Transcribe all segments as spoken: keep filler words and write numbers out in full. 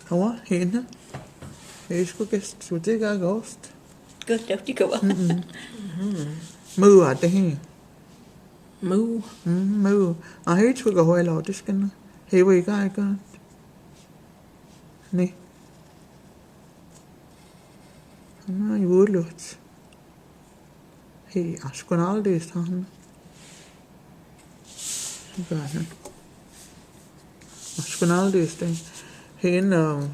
Hawa, hina. Hei, sku kes, suti ka gost. Gost, tawti ka wa. Mm-mm. Mu ate hi. Mu. Mm, mu. A, hei, sku ka hoi lau, tis kena. Hei, wei ka, ka. Ni. Na, i wuluts. Hi, askunaldis han. Askunaldis te. Hi, in, um,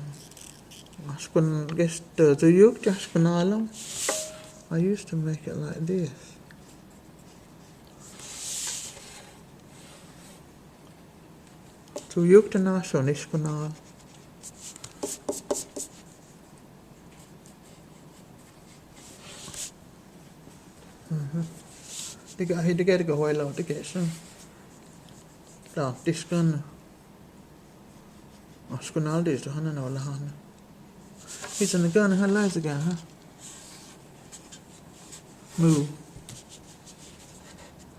askun-, gest, uh, zuyuk ti askunal. I used to make it like this. Zuyuk ti na son iskunal. Mhm. Tika, hi tika, tika hoi lau, tika, so. Ta, tiskan. Askunaldis, hana na ula hana. Hi, sana ka na hala, sana ka, ha? Mu.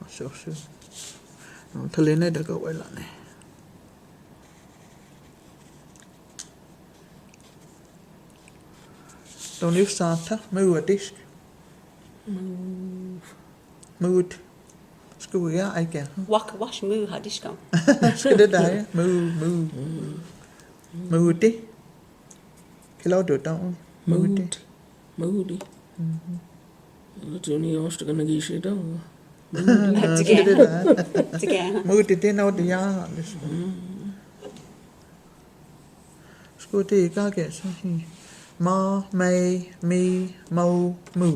Asu, asu. No, tali na tika hoi lau ne. Toni sata, mu atis. Mu. Mut. Skuya aike. Wak, was mu hadis kam. Skuda daya. Mu, mu. Muti. Kilo do tao. Muti. Muti. Mhm. Tuni os ta kana gisi tao. Muti. Tiga. Skuda daya. Tiga. Muti te na dia. Mm. Skuti ka ke sa hi. Ma, mei, mi, mau, mu.